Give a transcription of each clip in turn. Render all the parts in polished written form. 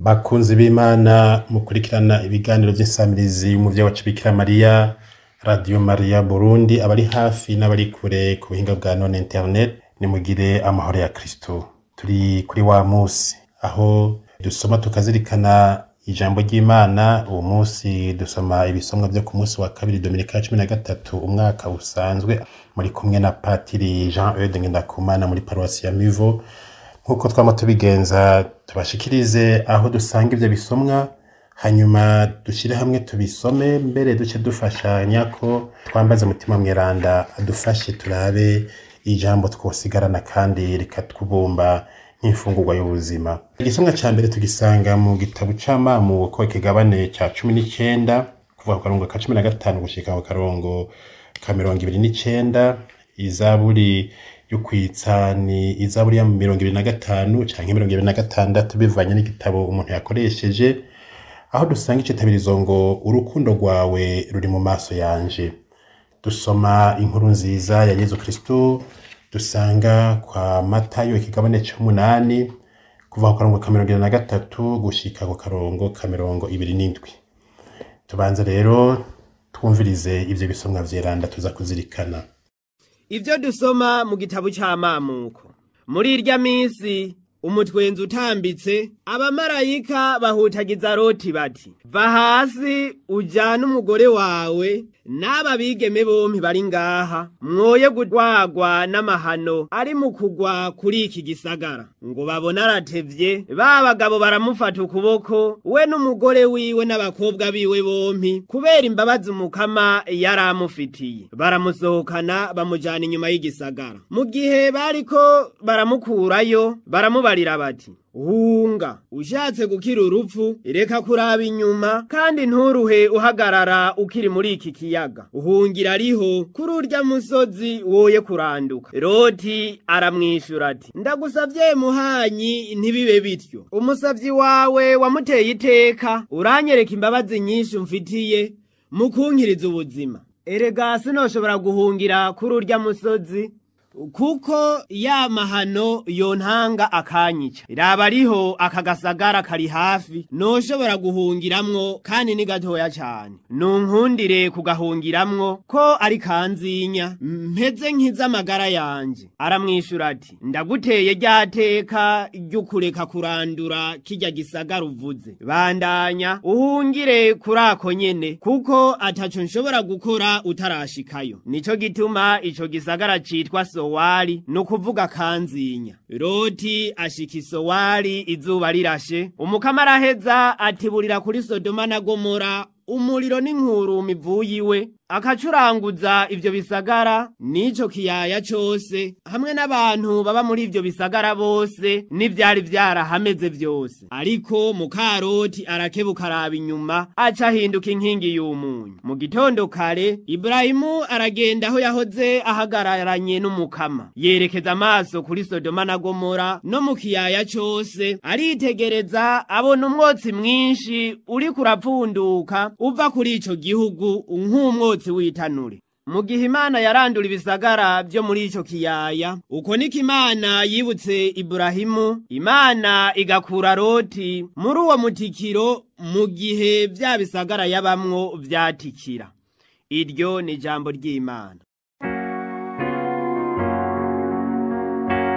Bakunzi b'Imana mukurikirana ibiganiro vy'insamirizi y'umuvyeyi wacu Bikira Mariya, Radio Maria Burundi, abari hafi n'abari kure ku buhinga bwa none internet, nimugire amahoro ya Kristo. Turi kuri wa musi aho dusoma tukazirikana ijambo ry'Imana. Uwo musi dusoma ibisomwa vyo ku musi wa kabiri, Dominika ya 13 umwaka usanzwe. Muri kumwe na Patiri Jean Eudes Ngendakumana muri paruwasi ya Mivo. Nk'uko twama tubigenza, tubashikirize aho dusanga ivyo bisomwa, hanyuma dushire hamwe tubisome, mbere duce dufashanya ko twambaze Mutima Mweranda adufashe turabe ijambo twosigarana kandi rikatubumba nk'imfungurwa y'ubuzima. Igisomwa ca mbere tugisanga mu gitabo c'Amamuko, ikigabane ca 19, kuva ku karongo ka 15 gushika ku karongo ka 29. Izaburi y'ukwitsa ni izaburi ya 25 canke 26, bivanye n'igitabo umuntu yakoresheje, aho dusanga icitabirizo ngo "Urukundo rwawe ruri mu maso yanje". Dusoma inkuru nziza ya Yezu Kristo dusanga kwa Matayo, ikigabane c'umunani, kuva ku karongo ka 23 gushika ku karongo ka 27. Tubanze rero twumvirize ivyo bisomwa vyeranda tuza kuzirikana. Ibyo dusoma mu gitabo c'Amamuko. Muri irya minsi, umutwenzi utambitse, abamarayika bahutagiza Loti bati: "Va hasi ujane umugore wawe n'aba bigeme bompi bari ngaha, mwoye gutwagwa n'amahano ari mu kugwa kuri iki gisagara." Ngo babone aratevye, ba bagabo baramufata ukuboko, we n'umugore wiwe n'abakobwa biwe bompi, kubera imbabazi Umukama yari amufitiye, baramusohokana bamujana inyuma y'igisagara. Mu gihe bariko baramukurayo, baramubarira bati: "Hunga ushatse gukira urupfu, reka kuraba inyuma kandi nturuhe uhagarara ukiri muri iki kiyaga, uhungira ariho kuri urya musozi, woye kuranduka." Loti aramwishura ati: "Ndagusavye muhanyi, ntibibe bityo. Umusavyi wawe wamuteye iteka, uranyereka imbabazi nyinshi umfitiye mu kunkiriza ubuzima. Erega sinoshobora guhungira kuri urya musozi, kuko ya mahano yontanga akanyica. Raba ariho aka gasagara kari hafi noshobora guhungiramwo, kandi ni gatoya cane. Nunkundire kugahungiramwo ko ari kanzinya, mpeze nk'iz'amagara yanje." Aramwishura ati: "Ndaguteye rya teka ry'ukureka kurandura kirya gisagara uvuze. Bandanya uhungire kuri ako nyene, kuko ataco nshobora gukora utarashikayo." Nico gituma ico gisagara citwa Sowari, ni ukuvuga kanzinya. Loti ashika Isowari izuba rirashe. Umukama araheza atiburira kuri Sodoma na Gomora umuriro n'inkurumu ivuye iwe, akacuranguza ivyo bisagara n'ico kiyaya cose, hamwe n'abantu baba muri ivyo bisagara bose n'ivyari vyarahameze vyose. Ariko muka Loti arakebuka araba inyuma, aca ahinduka inkingi y'umunyu. Mu gitondo kare, Iburahimu aragenda aho yahoze ahagararanye n'Umukama, yerekeza amaso kuri Sodoma na Gomora no mu kiyaya cose, aritegereza abona umwotsi mwinshi uriko urapfunduka uva kuri ico gihugu nk'umwotsi w'itanure. Mu gihe Imana yarandura ibisagara vyo muri ico kiyaya, uko niko Imana yibutse Iburahimu, Imana igakura Loti muri uwo mutikiro mu gihe vya bisagara yabamwo vyatikira. Iryo ni ijambo ry'Imana.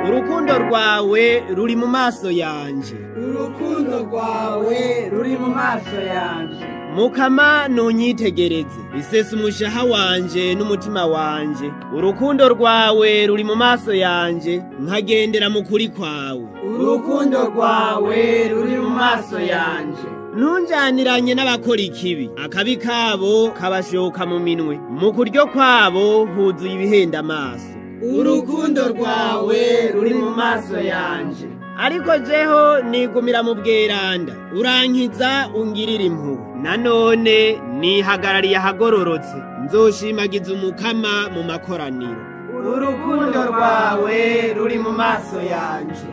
Urukundo rwawe ruri mu maso yanje. Urukundo rwawe ruri mu maso yanje. Mukama, nunyitegereze, isesa umushaha wanje n'umutima wanje. Urukundo rwawe ruri mu maso yanje, nkagendera mu kuri kwawe. Urukundo rwawe ruri mu maso yanje. Ntunjaniranye n'abakora ikibi, akabi kabo kabashoka mu minwe, mu kuryo kwabo huzuye ibihenda amaso. Urukundo rwawe ruri mu maso yanje. Ariko jeho nigumira mu bweranda, urankiza ungirira impuhwe. Nanone nihagarariye ahagororotse, nzoshimagiza Umukama mu makoraniro. Urukundo rwawe ruri mu maso yanje.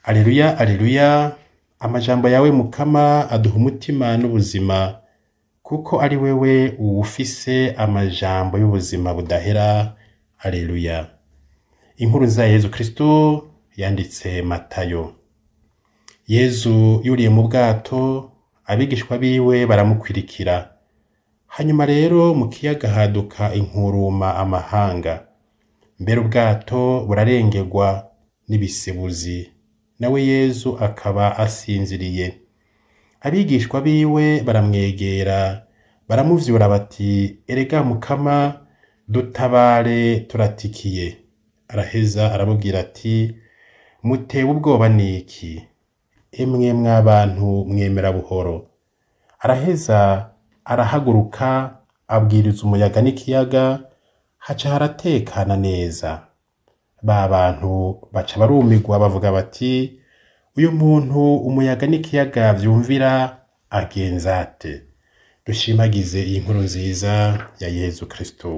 Aleluya, aleluya! Amajambo yawe Mukama aduha umutima n'ubuzima, kuko ari wewe uwufise amajambo y'ubuzima budahera. Aleluya! Inkuru za Yezu Kristo yanditse Matayo. Yezu yuriye mu bwato, abigishwa biwe baramukwirikira. Hanyuma rero mu kiyaga haduka inkuruma amahanga. Mbere ubwato burarengerwa n'ibisebuzi, nawe Yezu akaba asinziriye. Abigishwa biwe baramwegera, baramuvyura bati: "Erega Mukama, dutabare turatikiye." Araheza arababwira ati: "Mutewe ubwoba n'iki? Emwe mw'abantu mwemera buhoro." Araheza arahaguruka abwiriza umuyaga n'ikiyaga, haca haratekana neza. Ba bantu baca barumirwa bavuga bati: "Uyu muntu umuyaga n'ikiyaga vyumvira agenza ate?" Dushimagize iyi nkuru nziza ya Yezu Kristo.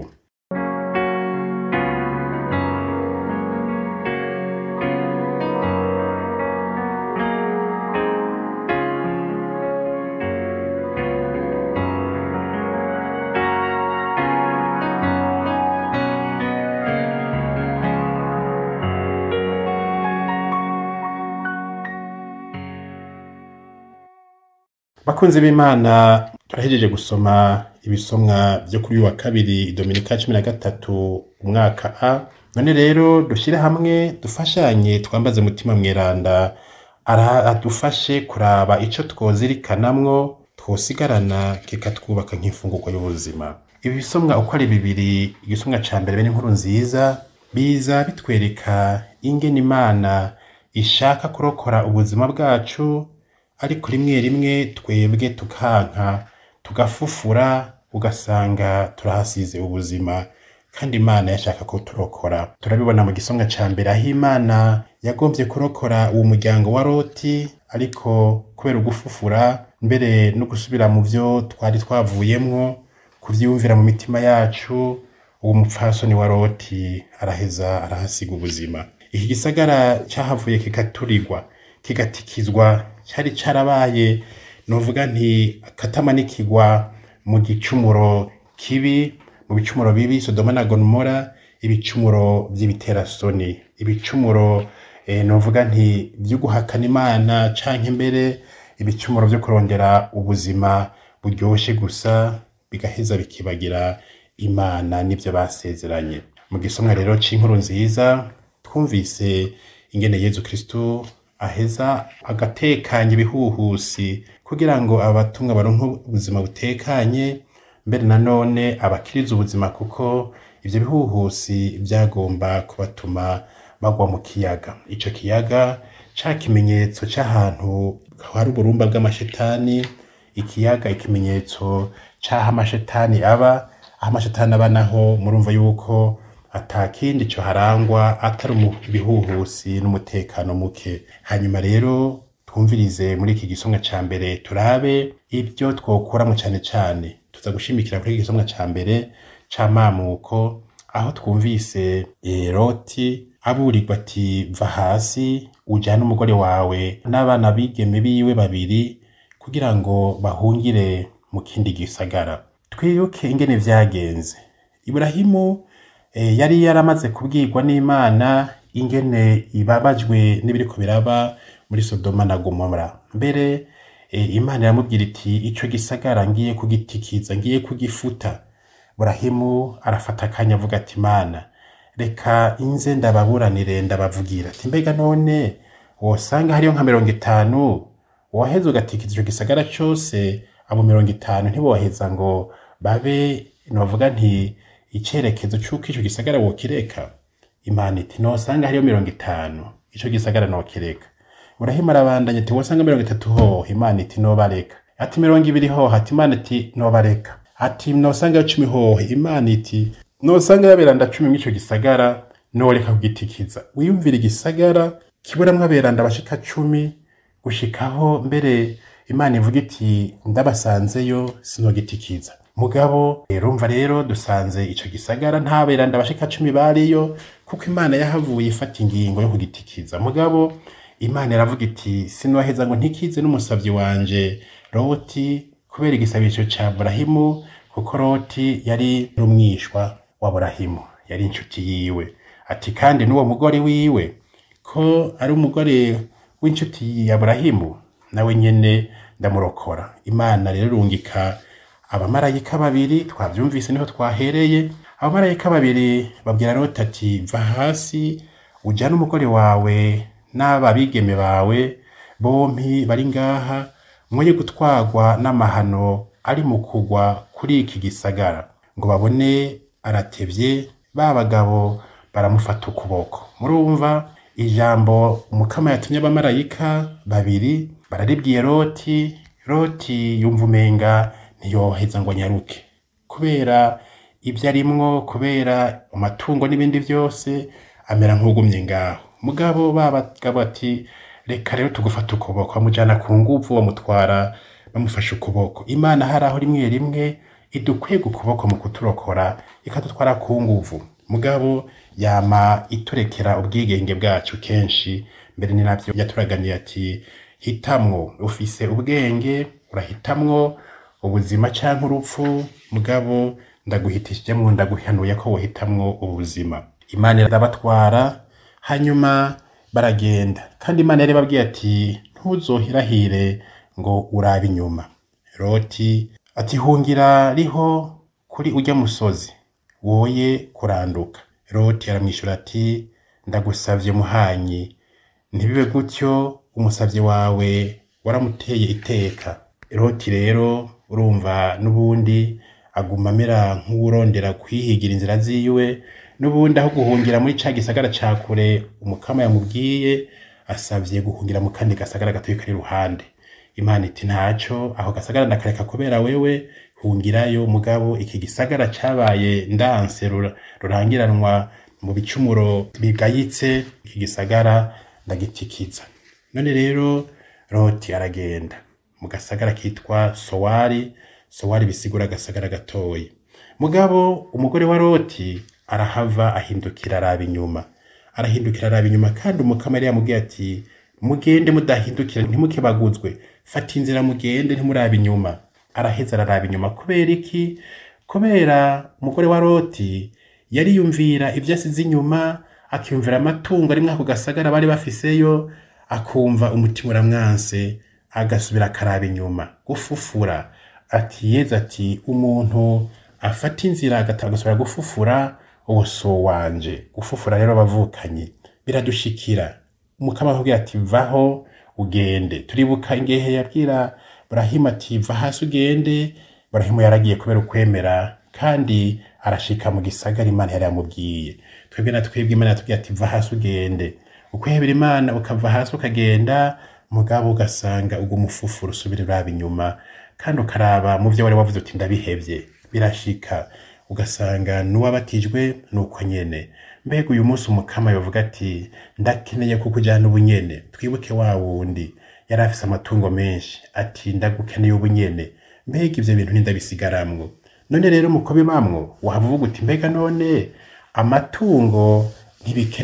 Bakunzi b'Imana, turahejeje gusoma ibisomwa vyo kuri uyu wa kabiri, Dominika 13 umwaka A. None rero dushyire hamwe dufashanye twambaze Mutima Mweranda adufashe kuraba ico twozirikanamwo twosigarana kikatwubaka nk'imfungurwa y'ubuzima. Ibi bisomwa uko ari bibiri, igisomwa ca mbere bene inkuru nziza, biza bitwereka ingene Imana ishaka kurokora ubuzima bwacu, ariko rimwe rimwe twebwe tukanka tugafufura, ugasanga turahasize ubuzima kandi Imana yashaka ko turokora. Turabibona mu gisomwa ca mbere aho Imana yagombye kurokora uwo muryango wa Loti, ariko kubera ugufufura mbere no gusubira mu vyo twari twavuyemwo, kuvyiyumvira mu mitima yacu, uwo mupfasoni wa Loti araheza arahasiga ubuzima. Iki gisagara cahavuye kikaturirwa, kigatikizwa, cari carabaye novuga nti akatamanikirwa mu gicumuro kibi, mu bicumuro bibi Sodoma na Gomora, ibicumuro vy'ibiterasoni, ibicumuro novuga nti vyo guhakana Imana, canke mbere ibicumuro vyo kurondera ubuzima buryoshe gusa, bigaheza bikibagira Imana n'ivyo basezeranye. Mu gisomwa rero c'inkuru nziza twumvise ingene Yezu Kristo aheza agatekanya ibihuhusi kugira ngo abatumwa baronke ubuzima butekanye, mbere nanone abakiriza ubuzima, kuko ivyo bihuhusi vyagomba kubatuma bagwa mu kiyaga. Ico kiyaga ca kimenyetso c'ahantu hari uburumba bw'amashetani, ikiyaga ikimenyetso c'aho amashetani aba. Aho amashetani aba naho murumva yuko ata kindi co harangwa atari ibihuhusi n'umutekano muke. Hanyuma rero twumvirize muri iki gisomwa ca mbere, turabe ibyo twokuramwo cane cane. Tuza gushimikira kuri iki gisomwa ca mbere c'amamuko, aho twumvise Loti aburirwa ati: "Va hasi ujane umugore wawe n'abana bigeme biwe babiri kugira ngo bahungire mu kindi gisagara." Twibuke ingene vyagenze. Iburahimu yari yaramaze kubwirwa n'Imana ingene ibabajwe n'ibiriko biraba muri Sodoma na Gomora. Mbere Imana iramubwira iti: "Ico gisagara ngiye kugitikiza, ngiye kugifuta." Burahimu arafata akanya avuga ati: "Imana, reka inze ndababuranire, ndabavugira." Ati: "Mbega none wosanga hariyo nka 50, woheza ugatikiza ico gisagara cose, abo 50 ntiboheza ngo babe novuga nti icerekezo c'uko ico gisagara wokireka?" Imana iti: "Nosanga hariyo 50, ico gisagara nokireka." Burahimu arabandanya ati: "Wosanga 30 hoho?" Imana iti: "Nobareka." Ati: "20 hoho?" Ati Imana iti: "Nobareka." Ati: "Nosanga 10 hoho?" Imana iti: "Nosanga aberanda 10 mw'ico gisagara, noreka kugitikiza." Wiyumvira igisagara kiburamwo aberanda bashika 10, gushikaho mbere Imana ivuga iti: "Ndabasanzeyo sinogitikiza." Mugabo urumva rero dusanze ico gisagara nta beranda bashika 10 bariyo, kuko Imana yahavuye ifata ingingo yo kugitikiza. Mugabo Imana iravuga iti: "Sinoheza ngo ntikize n'umusavyi wanje Loti kubera igisabisho ca Burahimu," kuko Loti yari umwishwa wa Burahimu, yari inshuti yiwe. Ati kandi n'uwo mugore wiwe ko ari umugore w'inshuti ya Burahimu nawe nyene ndamurokora. Imana rero irungika abamarayika babiri, twavyumvise niho twahereye. Abamarayika babiri babwira Loti ati va hasi ujane umugore wawe n'aba bigeme bawe bompi bari ngaha, mwoye gutwarwa n'amahano ari mu kugwa kuri iki gisagara. Ngo babone aratevye, ba bagabo baramufata ukuboko. Murumva ijambo Umukama yatumye abamarayika babiri bararibwiye Loti. Loti yumva umenga ntiyoheza ngo anyaruke kubera ibyo arimwo, kubera amatungo n'ibindi byose, amera nk'ugumye ngaho. Mugabo ba bagabo ati reka rero tugufata ukuboko, bamujana ku nguvu, bamutwara bamufashe ukuboko. Imana hari aho rimwe rimwe idukwega ukuboko mu kuturokora, ikadutwara ku nguvu, mugabo yama iturekera ubwigenge bwacu kenshi. Mbere ni navyo yaturaganiye ati hitamwo, ufise ubwenge urahitamwo ubuzima canke urupfu, mugabo ndaguhitishijemwo, ndaguhanuye ko wohitamwo ubuzima. Imana irabatwara, hanyuma baragenda. Kandi Imana yari babwiye ati ntuzohirahire ngo urabe inyuma. Loti ati hungira riho kuri urya musozi, woye kuranduka. Loti aramwishura ati ndagusavye muhanyi, ntibibe gutyo, umusavyi wawe waramuteye iteka. Loti rero urumva n'ubundi aguma amera nk'uwurondera kwihigira inzira ziwe, n'ubundi aho guhungira muri ca gisagara ca kure Umukama yamubwiye, asavye guhungira mu kandi gasagara gatoyi kari iruhande. Imana iti ntaco, aho gasagara ndakareka kubera wewe, hungirayo, mugabo iki gisagara cabaye ndanse rurangiranwa mu bicumuro bigayitse, iki gisagara ndagitikiza. None rero Loti aragenda mu gasagara kitwa Sowari. Sowari bisigura agasagara gatoyi. Mugabo umugore wa Loti arahava ahindukira araba inyuma, arahindukira araba inyuma, kandi Umukama yari yamubwiye ati mugende mudahindukira, ntimukebaguzwe, fata inzira mugende ntimurabe inyuma. Araheza araraba inyuma. Kubera iki? Kubera umugore wa Loti yariyumvira ibyo asize inyuma, akiyumvira amatungo ari mwako gasagara bari bafiseyo, akumva umutima uramwanse, agasubira akaraba inyuma gufufura. Ati Yezu ati umuntu afata inzira agasubira gufufura, uwo si uwanje. Gufufura rero abavukanyi biradushikira. Umukama akubwira ati vaho ugende. Turibuka ingehe yabwira Burahimu ati va hasi ugende. Burahimu yaragiye kubera ukwemera, kandi arashika mu gisagara Imana yari yamubwiye. Twebwe na twebwe Imana yatubwiye ati va hasi ugende. Ukwihebera Imana ukava hasi ukagenda, mugabo ugasanga uguma ufufura usubira uraba inyuma, kandi ukaraba mu vyo wari wavuze uti ndabihevye. Birashika ugasanga n'uwabatijwe nuko nyene. Mbega uyu munsi Umukama yovuga ati ndakeneye kukujana ubunyene. Twibuke wa wundi yari afise amatungo menshi, ati ndagukeneye ubunyene. Mbega ivyo bintu ntindabisigaramwo. None rero mu kubibamwo wahava uvuga uti mbega none amatungo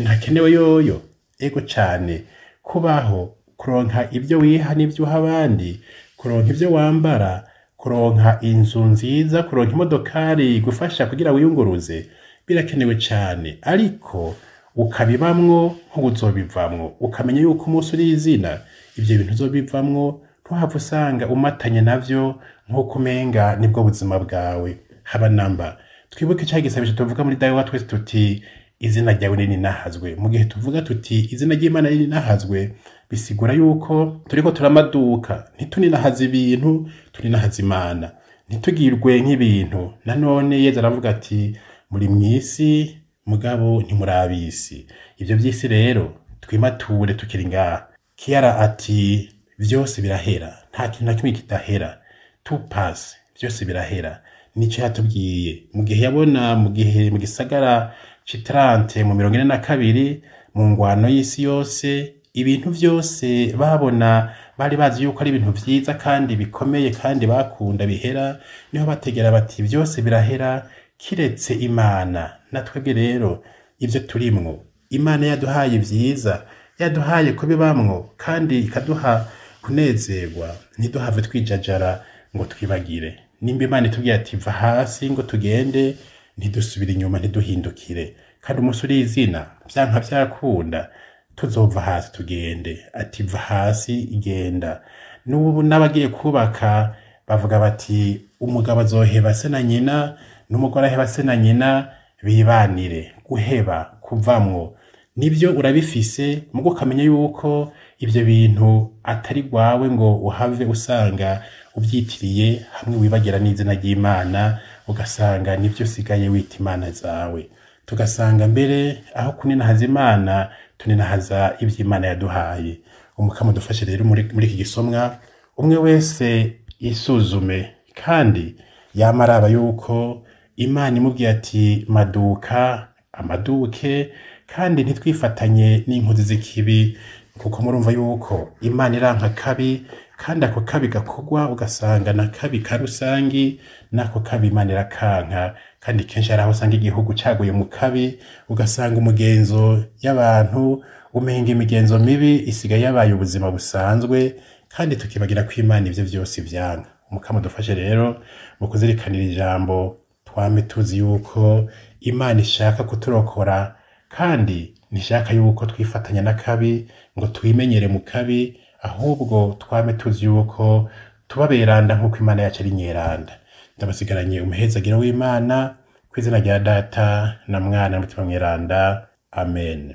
ntakenewe yoyo? Ego cane, kubaho, kuronka ibyo wiha n'ibyo uha abandi, kuronka ibyo wambara, kuronka inzu nziza, kuronka imodokari igufasha kugira wiyunguruze, birakenewe cane. Ariko ukabibamwo nk'uzobivamwo, ukamenya yuko umunsi uri izina ivyo bintu uzobivamwo, ntuhave usanga umatanye navyo nk'uko umenga nibwo buzima bwawe. Haba namba. Twibuke ca gisabisho tuvuga muri Dawe wa twese tuti izina ryawe rininahazwe. Mu gihe tuvuga tuti izina ry'Imana rininahazwe, bisigura yuko turiko turamaduka, ntituninahaze ibintu, tuninahaze Imana, ntitugirwe nk'ibintu. Nanone Yezu aravuga ati muri mw'isi mugabo ntimurabisi. Ivyo vy'isi rero twimature tukiri ngaha. Kiara ati vyose birahera, nta kintu na kimwe kidahera, tupase vyose birahera. Nico yatubwiye mu gihe yabona mu gihe mu gisagara c'itrante mu 42 mu ngwano y'isi yose, ibintu vyose babona bari bazi yuko ari ibintu vyiza kandi bikomeye kandi bakunda bihera, niho bategera bati vyose birahera kiretse Imana. Natwebwe rero ivyo turimwo, Imana yaduhaye vyiza, yaduhaye kubibamwo kandi ikaduha kunezerwa, ntiduhave twijajara ngo twibagire. Nimba Imana itubwiye ati va hasi ngo tugende, ntidusubire inyuma, ntiduhindukire. Kandi umunsi uri izina vyanka vyakunda, Tuzova hasi tugende. Ati va hasi igenda. N'ubu n'abagiye kubaka bavuga bati umugabo azoheba se na nyina, n'umugore aheba se na nyina, bibanire. Guheba, kuvamwo, nibyo urabifise, mugo ukamenya yuko ibyo bintu atari rwawe ngo uhave usanga ubyitiriye hamwe wibagira n'izina ry'Imana, ugasanga nibyo usigaye wita imana zawe. Tugasanga mbere aho kuninahaza Imana, tuninahaza iby'Imana yaduhaye. Umukama dufashe rero muri iki gisomwa, umwe wese yisuzume, kandi yama araba yuko Imana imubwiye ati maduka, amaduke, kandi ntitwifatanye n'inkozi z'ikibi, kuko murumva yuko Imana iranka kabi, kandi ako kabi gakorwa ugasanga na kabi ka rusangi, nako kabi Imana irakanka. Kandi kenshi hari aho usanga igihugu caguye mu kabi, ugasanga umugenzo y'abantu umenga imigenzo mibi isigaye yabaye ubuzima busanzwe, kandi tukibagira ko Imana ivyo vyose ivyanka. Umukama dufashe rero mu kuzirikanira ijambo, twame tuzi yuko Imana ishaka kuturokora, kandi ntishaka yuko twifatanya n'akabi ngo twimenyere mu kabi, ahubwo twame tuzi yuko tuba beranda nk'uko Imana yacu ari nyeranda. Ndabasigaranye umuhezagiro w'Imana ku izina rya Data na Mwana na Mutima Mweranda. Amen.